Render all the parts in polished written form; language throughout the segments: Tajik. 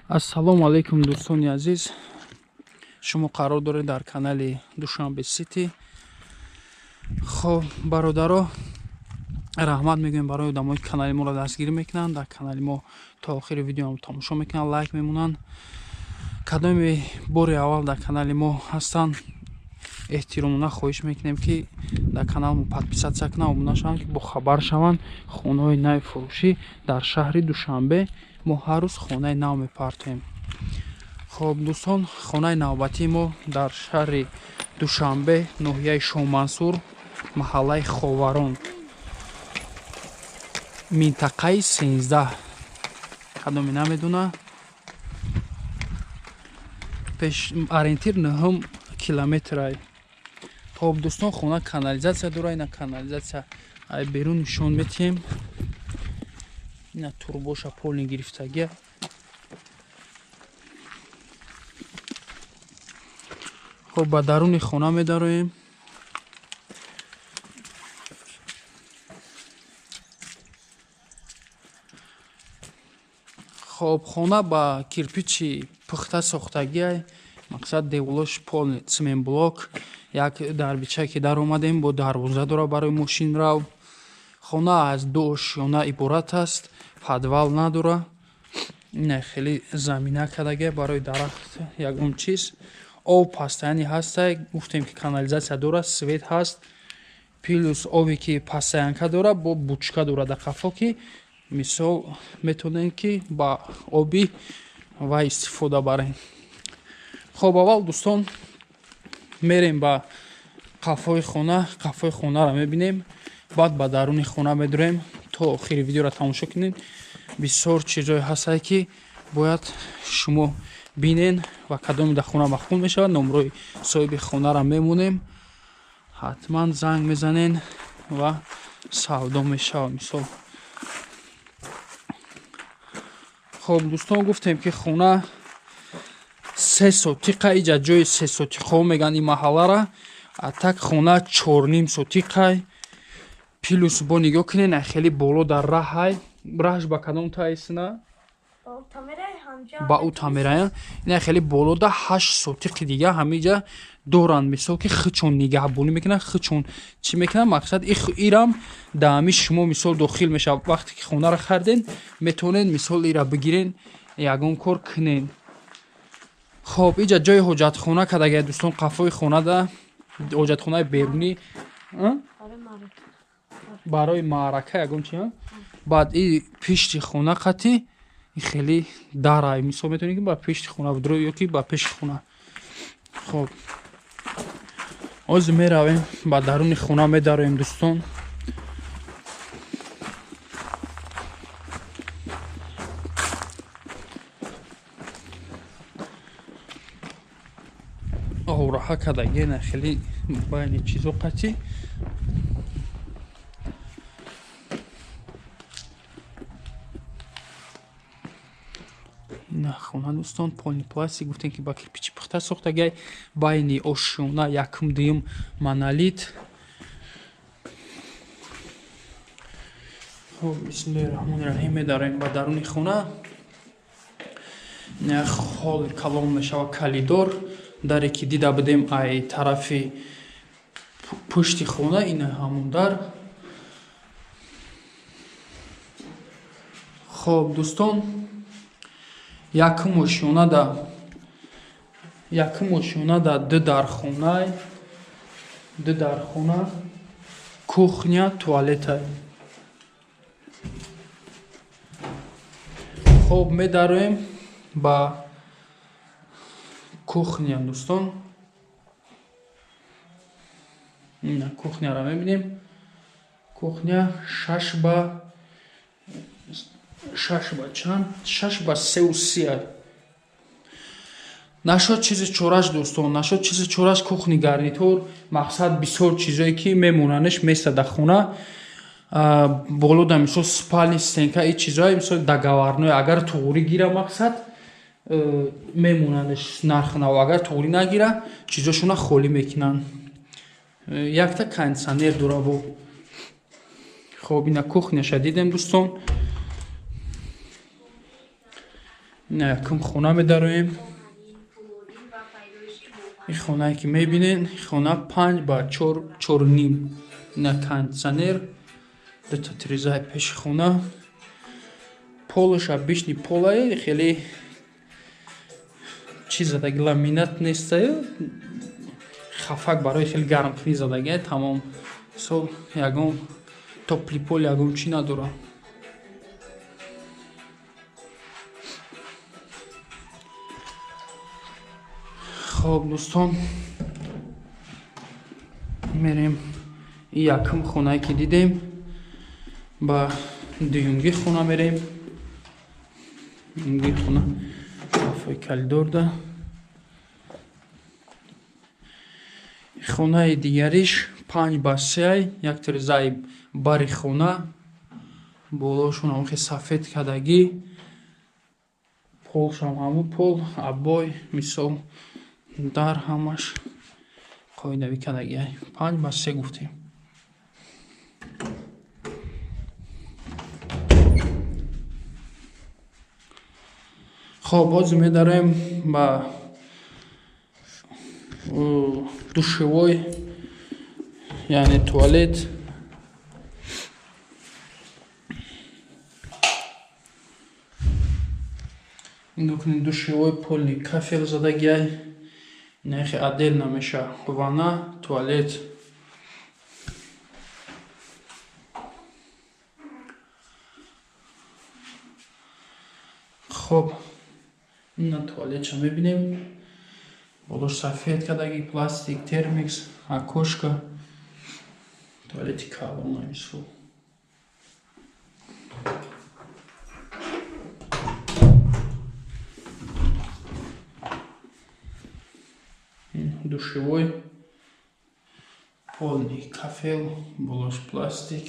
Ассалому алайкум, дӯстони азиз. Шумо қарор доред дар канали Душанбе Сити. Хоб, бародаро, раҳмат мегӯем барои одамое ки канали моро дастгирӣ мекунанд, дар канали мо то охири видеоам тамошо мекунанд, лайк мемонанд. Кадоми бори аввал дар канали мо ҳастанд, эҳтиромона хоҳиш мекунем, ки дар каналмо подписаться кунанд, обуна шаванд, ки бохабар шаванд. Хонаҳои нави фурӯшӣ дар шаҳри Душанбе мо ҳар рӯз хонаи нав мепартоем. Хоб, дӯстон, хонаи навбатии мо дар шаҳри Душанбе, ноҳияи Шоҳмансур, маҳаллаи Ховарон, минтақаи 13. Кадоме намедона, пеш ориентир 9 километрай. Хоб, дӯстон, хона канализатсия дора. Ина канализатсия ай берун нишон метиҳем. Ина турбоша полный гирифтагия. Хоб, ба даруни хона медароем. Хоб, хона ба кирпичи пухта сохтагиай, мақсад деволош полный цементблок. Як дарбича ки даромадем, бо дарвоза дора барои мошинрав. Хона аз ду ошёна иборат аст, подвал надора. Ина хеле замина кардагия барои дарахт, ягон чиз. Об постоянно ҳастай, гуфтем ки канализатсия дора, свет ҳаст, плюс обе ки постоянка дора, бо бучка дора дар қафо, ки мисол метавонем ки ба оби вай истифода барем. Хоб, аввал, дӯстон, мерем ба қафои хона, қафои хонаро мебинем, баъд ба даруни хона медурем. То охири видеоро тамошо кунед, бисёр чизҳое ҳастае, ки бояд шумо бинен ва кадоме дар хона маъқул мешавад, номрои соҳиби хонаро мемонем, ҳатман занг мезанен ва савдо мешавад, мисол. Хоб, дӯстон, гуфтем ки хона 3 сотиқа. Иҷа ҷои сесотиқҳо мегӯянд ин маҳаллара. А так хона 4,5 сотиқай. Плюс бо нигоҳ кунед, хеле боло дар раҳай. Раҳш ба кадом таисна? Ба ӯ тамерая. Ина хеле боло да 8 сотиқи дига ҳамиҷа доранд, мисол, ки хичон нигаҳбонӣ мекунанд, хичон чӣ мекунанд. Мақсад, ирам да ҳами шумо, мисол, дохил мешавад. Вақте ки хонаро харден, метавонед, мисол, ира бигирен, ягон кор кунен. Хоб, иҷа ҷои ҳоҷатхона кардагия, дӯстон, қафои хонада ҳоҷатхонаи берунӣ барои маърака, ягон чи. Баъд и пишти хона қати хеле дарай, мисол, метавонед ки ба пешти хона бидро ё ки ба пеши хона. Хоб, ҳозир меравем, ба даруни хона медароем, дӯстон. Овраҳа кардагена хеле байни чизо қати. Ина хона, дӯстон, полный пластик, гуфтем ки ба кирпичи пухта сохтагай. Байни ошёна якум, дуюм монолит. Хоб, бисмиллоҳи раҳмони раҳим, медароем ба даруни хона. Холли калон мешава, коридор. Даре ки дида будем ай тарафи пушти хона, ина ҳамон дар. Хоб, дӯстон, якум ошёнада ду дархона, ду дархона, кухня, туалетай. Хоб, медароем ба кухня, дӯстон. Ина кухняро мебинем. Кухня 6 ба 6 ба чанд? 6 ба 3,30. Нашод чизи чораш, дӯстон, нашод чизи чораш, кухни гарнитур, мақсад, бисёр чизое ки мемонанеш места дар хона. Боло да, мисол, спальни, стенка, и чизое, мисол, договорной, агар туғрӣ гира, мақсад, мемонанеш нарх нав, агар туғрӣ нагира, чизошона холӣ мекунанд. Якта кондитсионер дора бо. Хоб, ина кухняша дидем, дӯстон. Якум хона медароем. Ин хонае ки мебинед, хона 5 ба 4, 4.5. Ина кондитсионер, дута тирезаи пеши хона. Полаша бишни полае, хеле чиз задаги, ламинат нестаю, хафак барои хеле гармкунӣ задаги, тамом. Сол ягон топли пол ягон чӣ надорам. Хоб дӯстон, мерем ин якум хонае ки дидем, ба дуюмги хона мерем. Дуюмги хона қафои калидорда. Хонаи дигариш 5 ба 3, як тирезаи бари хона, болошон ҳамхе сафед кардагӣ, полшам ҳамун пол, абой мисол дар ҳамаш қоидавӣ кардагӣ. 5 ба 3 гуфтем. Хоб, боз медарем ба душевой, яъне туалет. Нигоҳ кунед, душевой полный кафел задагиай. Нахи отдельно меша ванна, туалет. Хоб, ина туалетша мебинем. Болош сафед кардагӣ, пластик, термикс, окошко. Туалети калон мисол. Душевой, полный кафел, болош пластик.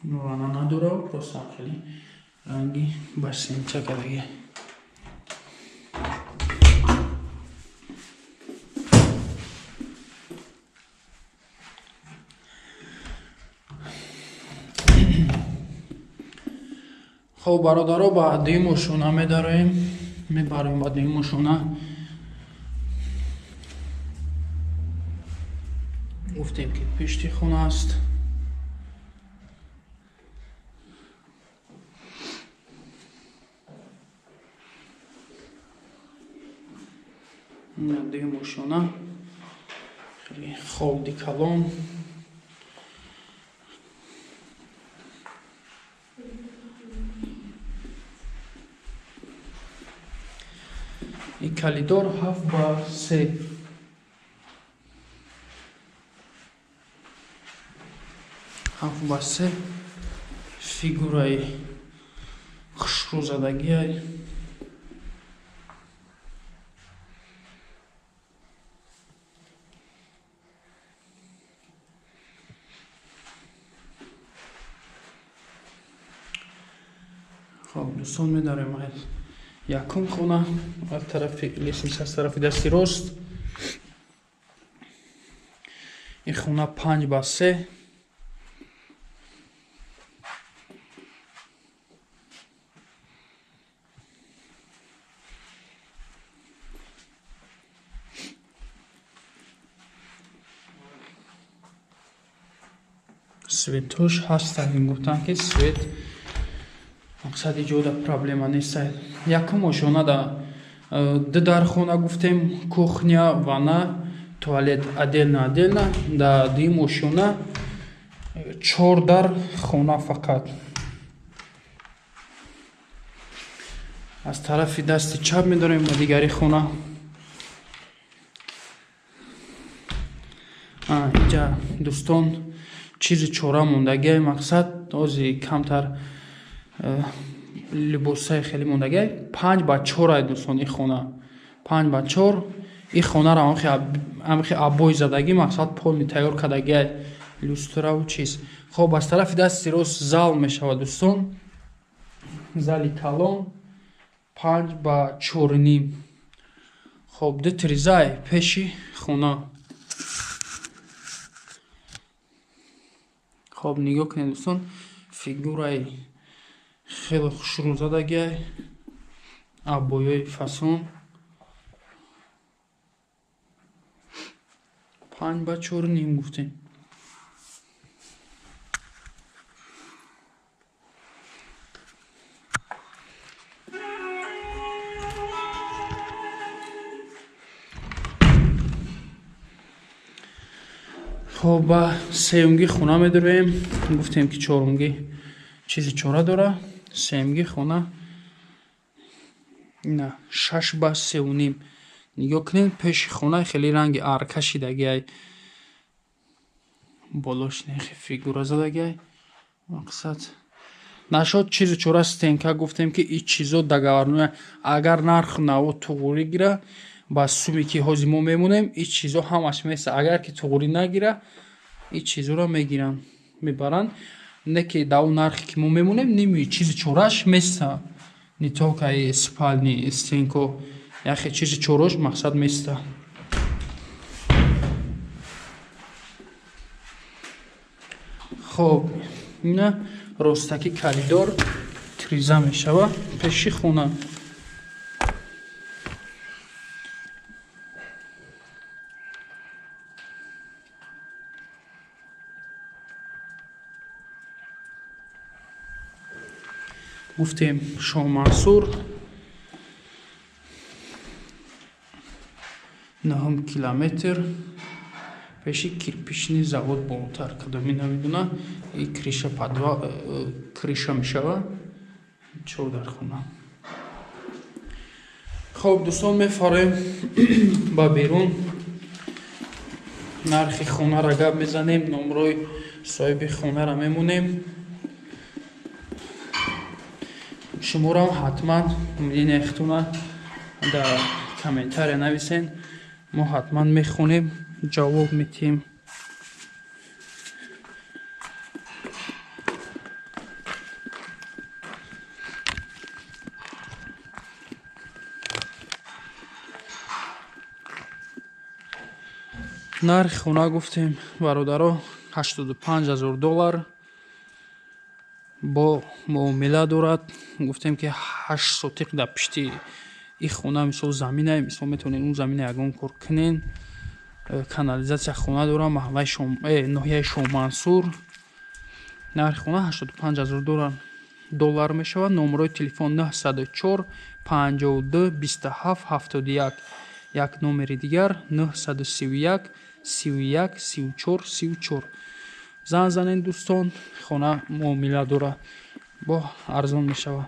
Ванна надора, просто хеле ранги бассейнча кардагӣ. Хоб бародаро, ба дуюм ошона медароем. Мебарем ба дуюм ошона. Гуфтем ки пишти хона аст. Дуюм ошона хеле холди калон. И калидор 7 ба 3. 7 ба 3 фигураи хушрӯ задагиай. Хоб дӯстон, медарем якум хона аз тарафи лестница, аз тарафи дасти рост. Ин хона 5 ба 3. Светош ҳастанд, гуфтанд ки свет мақсади ҷода проблема нест. Якум ошона да ду дар хона гуфтем, кухня, ванна, туалет отдельно отдельно. Да дуюм ошона 4 дар хона фақат. Аз тарафи дасти чап медорем ба дигари хона. Инҷа дӯстон чизи чора мондагиай, мақсад ози камтар либосаи хеле мондагиай. 5 ба 4 ай дӯстон ин хона. 5 ба 4. Ин хонаро ҳамхе абой задагӣ, мақсад полни тайёр кардагиай, люстраву чиз. Хоб, аз тарафи дасти рост зал мешавад дӯстон. Зали калон 5 ба 4.5. Хоб, ду тирезаи пеши хона. Хоб, нигоҳ кунед дӯстон, фигураи Хеле хушрӯ задагиай. Абоёи фасон. 5 ба 4.5 гуфтем. Хоб, ба сеюмги хона медуроем. Гуфтем ки чорумги чизи чора дора. Сеюмги хона ина 6 ба 3.5. Нигоҳ кунед, пеши хона хеле ранги арка шидагиай. Болош нехи фигура задагиай. Мақсад нашод чизи чора стенка гуфтем ки и чизо договорное. Агар нарх наво туғурӣ гира, ба суме ки ҳозир мо мемонем, и чизо ҳамаш меса. Агар ки туғурӣ нагира, и чизоро мегиранд, мебаранд. Не ки да он нархе ки мо мемонем, ними чизи чораш меса. Не только и спальни, стенко, яхе чизи чорош мақсад места. Хоб, ина ростаки коридор триза мешава пеши хона. Гуфтем Шоҳмансур 9 километр пеши кирпични завод болотар. Кадоми намедона, и криша подвал, криша мешава 4 дар хона. Хоб дӯстон, мефароем ба берун. Нархи хонаро гап мезанем, номрои соҳиби хонаро мемонем. Шуморо ҳатман мнение худтона дар комментария нависен, мо ҳатман мехонем, ҷавоб медиҳем. Нархи хона гуфтем бародаро 85,000 доллар бо муомила дорад. Гуфтем ки 8 сотиқ дар пишти и хона мисол замина, мисол метавонед он замина ягон кор кунен. Канализатсия хона дора, маҳаллаи ноҳияи Шоҳмансур. Нархи хона 85,000 доллар мешавад. Номерои телефон 904 52 27 71. Як номери дигар 931 31 34 34. Зан занен дӯстон, хона муомила дора, бо арзон мешавад.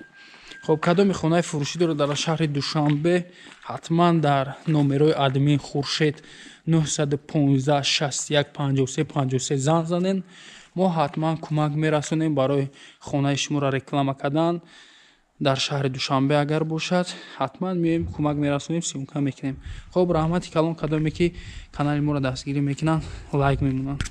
Хоб, кадоми хонаи фурӯшӣ дорад дар шаҳри Душанбе, ҳатман дар номерои админ Хуршед 915 61 53 53 зан занен. Мо ҳатман кӯмак мерасонем барои хонаи шуморо реклама кардан дар шаҳри Душанбе. Агар бошад, ҳатман меоем, кӯмак мерасонем, съёмка мекунем. Хоб, раҳмати калон кадоме ки канали моро дастгирӣ мекунанд, лайк мемонанд.